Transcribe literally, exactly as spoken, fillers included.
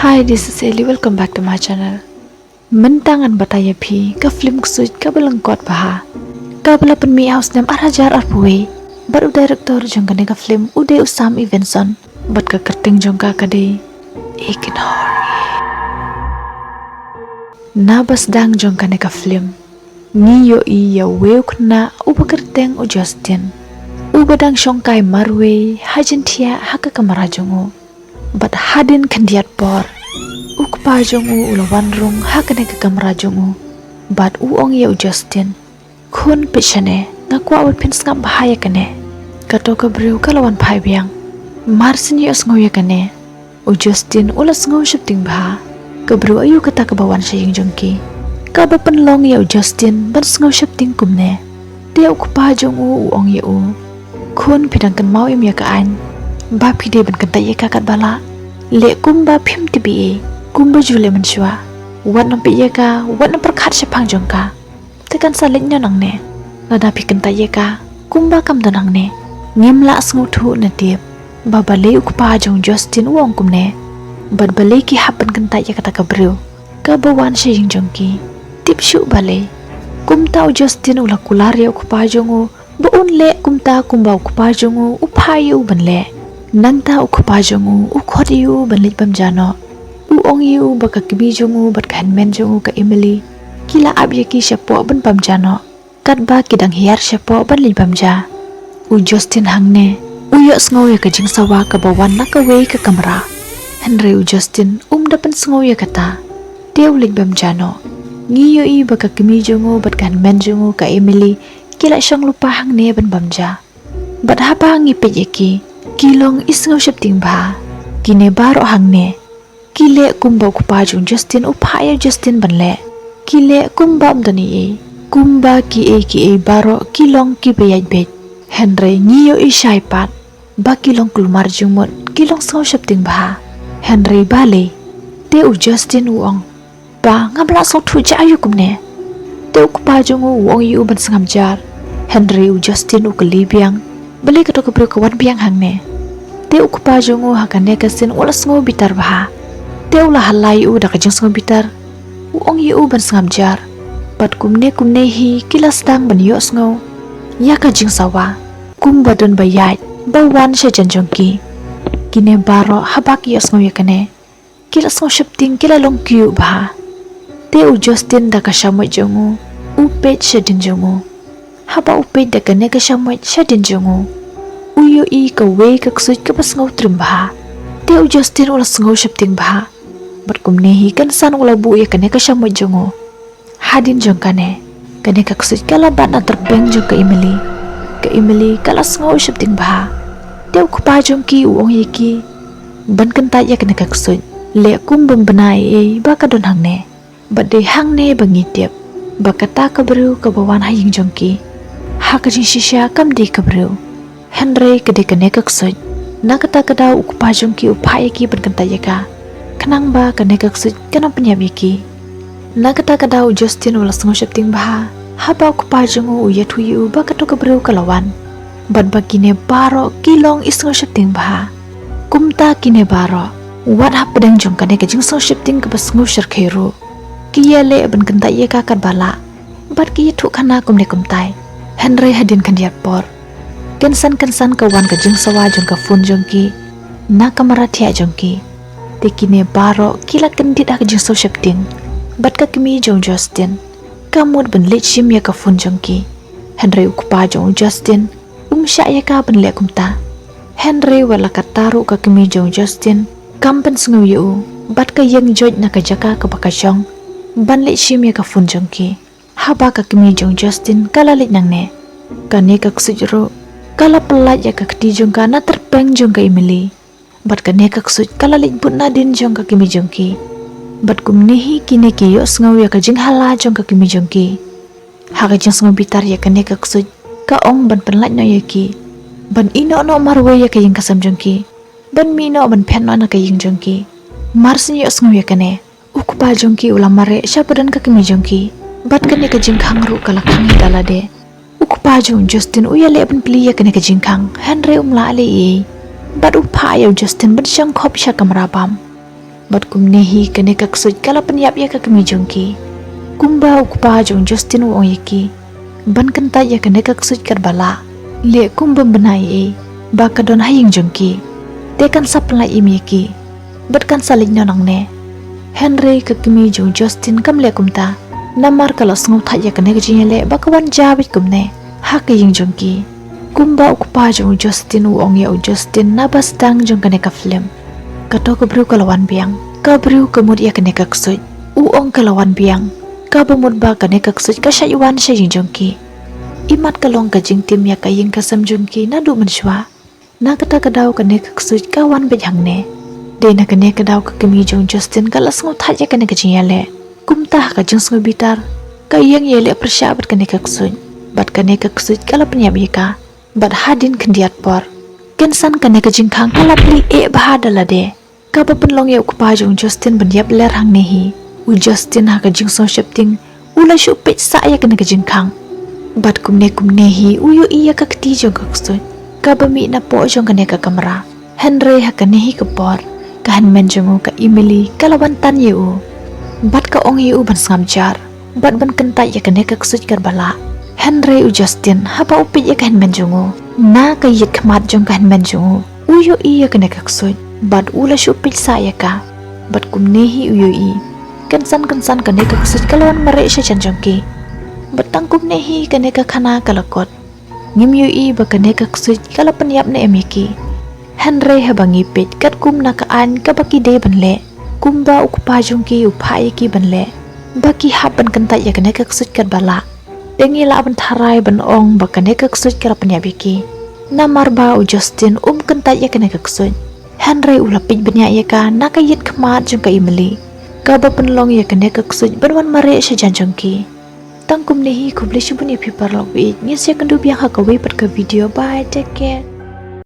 Hi, this is Ellie. Welcome back to my channel. Mynta ngan batai ïa phi ka film ksuid kaba lyngkot bha, kaba la pynmih ha u snem ar hajar arphew wei bad u director jong kane ka film u dei u Sam Evenson bad ka kyrteng jong ka ka dei Ignore. Na ba sdang jong kane ka film ngi ïohi ïa uwei u khynnah uba kyrteng u Justin, uba dang shongkai marwei ha jingthiah ha ka kamra jong u. Bad hadien khyndiat por, u kpa jong u u la wan rung ha kane ka kamra jong u bad u ong ïa u Justin, "Khun, peit shane, nga kwah ba phin sngap bha ïa kane. Kato ka briew ka la wan phai biang. Mar shen ïohsngew ïa kane." U Justin u la sngew sheptieng bha. Ka briew aïu kata kaba wan sha ïing jong ki, kaba pynlong ïa u Justin ban sngew sheptieng kumne? Te u kpa jong u u ong ïa u, "Khun, phi dang kynmaw im ïa ka aiñ ba phi dei ban kyntait ïa ka katba lah? Leh kumba phim tip ei ei, kumba ju leh mynshuwa. Wat nang peit ïa ka, wat nang pyrkhat shaphang jong ka. Te kan sa leit noh nangne lada phi kyntait ïa ka kumba kam don hangne. Ngim lah sngewthuh ne tip ba balei u kpa jong u Justin u ong kumne, bad balei ki hap ban kyntait ïa kata ka briew kaba wan sha ïing jong ki. Tip shuh balei." Kumta u Justin u la kular ïa u kpa jong u ba un leh kumta kumba u kpa jong u u phah ïa u ban leh. Nangta u kpa jong u u khot ïa u ban leit bam ja noh. U ong ïa u ba ka kmie jong u bad ka hynmen jong u ka Emily ki la ap ïa ki shapoh ban bam ja noh, katba ki dang hiar shapoh ban leit bam ja. U Justin hangne u ïohsngew ïa ka jingsawa kaba wan na kawei ka kamra, hynrei u Justin um da pynsngew ïa kata. Te u leit bam ja noh. Ngi ïohi ba ka kmie jong u bad ka hynmen jong u ka Emily ki la shong lypa hangne ban bam ja. Bad haba ngi peit ïa ki, ki long i sngew sheptieng bha. Kine baroh hangne ki leh kumba u kpa jong u Justin u phah ïa u Justin ban leh. Ki leh kumba ym don ei ei, kumba kiei kiei baroh ki long kiba ïaid beit. Hynrei ngi ïohi shai pat ba ki long kulmar jingmut, ki long sngew sheptieng bha. Hynrei balei? Te u Justin u ong, "Pa, ngam lah sngewthuh jia aïu kumne." Te u kpa jong u u ong ïa u ban sngap jar. Hynrei u Justin u kylli biang, "Balei kato ka briew ka wan biang hangne?" Te u kpa jong u ha kane ka sien u la sngew bitar bha. Te u la halai ïa u da ka jingsngew bitar, u ong ïa u ban sngap jar. Bad kumne kumne hi ki la sdang ban ïohsngew ïa ka jingsawa kumba don ba ïaid ba wan sha jan jong ki. Kine baroh haba ki ïohsngew ïa kane, ki la sngew sheptieng, ki la long kyiuh bha. Te u Justin da ka shamoit jong u u peit shadien jong u. Haba u peit da kane ka shamoit shadien jong u, u ïohi kawei ka ksuid kaba sngew trim bha. Te u Justin u la sngew sheptieng bha. Bad kumne hi kynsan u la buh ïa kane ka shamoit jong u. Hadien jong kane, kane ka ksuid ka la bat na tyrpeng jong ka Emily. Ka Emily ka la sngew sheptieng bha. Te u kpa jong ki u ong ïa ki ban kyntait ïa kane ka ksuid, leh kum bym bna ei ei ba ka don hangne. Bad dei hangne ba ngi tip ba kata ka briew kaba wan ha ïing jong ki ha ka jingshisha kam dei ka briew, hynrei ka dei kane ka ksuid. Na kata ka daw u kpa jong ki u phah ïa ki ban kyntait ïa ka khnang ba kane ka ksuid kan ym pynïap ïa ki. Na kata ka daw u Justin u la sngew sheptieng bha haba u kpa jong u u ïathuh ïa u ba kato ka briew ka la wan, bad ba kine baroh ki long i sngew sheptieng bha. Kumta kine baroh, wat hapdeng jong kane ka jingsngew sheptieng kaba sngew shyrkhei ruh, ki ïaleh ban kyntait ïa ka katba lah bad ki ïathuh khana kumne kumtai. Hynrei hadien khyndiat por, kynsan kynsan ka wan ka jingsawa jong ka phone jong ki na kamra thiah jong ki. Te kine baroh ki la kyndit ha ka jingsngew sheptieng. Bad ka kmie jong u Justin ka mut ban leit shim ïa ka phone jong ki, hynrei u kpa jong u Justin um shah ïa ka ban leh kumta. Hynrei wat la katta ruh ka kmie jong u Justin kam pynsngew ïa u bad ka ïeng joit na ka jaka kaba ka shong ban leit shim ïa ka phone jong ki. Haba ka kmie jong u Justin ka la leit nangne, kane ka ksuid ruh ka la pyllait ïa ka kti jong ka na tyrpeng jong ka Emily. Bad kane ka ksuid ka la leit bud nadien jong ka kmie jong ki. Bad kumne hi kine ki ïohsngew ïa ka jinghala jong ka kmie jong ki. Ha ka jingsngew bitar ïa kane ka ksuid ka ong ban pynlait noh ïa ki, ban ïehnoh noh marwei ïa ka ïing ka sem jong ki, ban mih noh ban phet noh na ka ïing jong ki. Mar shen ïohsngew ïa kane, u kpa jong ki u la mareh sha padan ka kmie jong ki. Bad kane ka jingkhang ruh ka la khang ïa da lade. U kpa jong u Justin u ïaleh ban plie ïa kane ka jingkhang, hynrei um lah leh ei ei. Bad u phah ïa u Justin ban shong khop sha kamra bam. Bad kumne hi kane ka ksuid ka la pynïap ïa ka kmie jong ki. Kumba u kpa jong u Justin u ong ïa ki ban kyntait ïa kane ka ksuid katba lah. Leh kum bym bna ei ei ba ka don ha ïing jong ki, te kan sa pynlait im ïa ki bad kan sa leit noh nangne. Hynrei ka kmie jong u Justin kam leh kumta, namar ka la sngewthait ïa kane ka jingïaleh ba ka wan jia beit kumne ha ka ïing jong ki. Kumba u kpa jong u Justin u ong ïa u Justin naba sdang jong kane ka film, kato ka briew ka la wan biang, ka briew ka mut ïa kane ka ksuid. U ong ka la wan biang kaba mut ba kane ka ksuid ka shait wan sha ïing jong ki. Imat ka long ka jingtim ïa ka ïing ka sem jong ki naduh mynshuwa. Na kata ka daw kane ka ksuid ka wan beit hangne. Dei na kane ka daw ka kmie jong u Justin ka la sngewthait ïa kane ka jingïaleh. Kumta ha ka jingsngewbitar ka ïeng ïaleh pyrshah bad kane ka ksuid. Bad kane ka ksuid ka la pynïap ïa ka. Bad hadien khyndiat por, kynsan kane ka jingkhang ka la plie eh bha da lade. Kaba pynlong ïa u kpa jong u Justin ban ïap ler hangne hi. U Justin ha ka jingsngewsheptieng u la shu peit sah ïa kane ka jingkhang. Bad kumne kumne hi u ïohi ïa ka kti jong ka ksuid kaba mih napoh jong kane ka kamra. Hynrei ha kane hi ka por, ka hynmen jong u ka Emily ka la wan tan ïa u bad ka ong ïa u ban sngap jar bad ban kyntait ïa kane ka ksuid katba lah. Hynrei u Justin haba u peit ïa ka hynmen jong u, na ka ïit khmat jong ka hynmen jong u, u ïohi ïa kane ka ksuid bad u la shu peit sah ïa ka. Bad kumne hi u ïohi, kynsan kynsan kane ka ksuid ka la wan mareh sha jan jong ki. Bad tang kumne hi kane ka khana ka la kot. Ngim ïohi ba kane ka ksuid ka la pynïap ne em ïa ki. Hynrei haba ngi peit katkum na ka aiñ kaba ki dei ban leh, kumba u kpa jong ki u phah ïa ki ban leh, ba ki hap ban kyntait ïa kane ka ksuid katba lah, te ngi lah ban tharai ban ong ba kane ka ksuid ka la pynïap ïa ki. Namar ba u Justin um kyntait ïa kane ka ksuid, hynrei u la peit bniah ïa ka na ka ïit khmat jong ka Emily, kaba pynlong ïa kane ka ksuid ban wan mareh sha jan jong ki. Tang kumne hi, khublei shibun ïa phi paralok ba ïeit. Ngin sa ïakynduh biang ha kawei pat ka video. Bye, take care.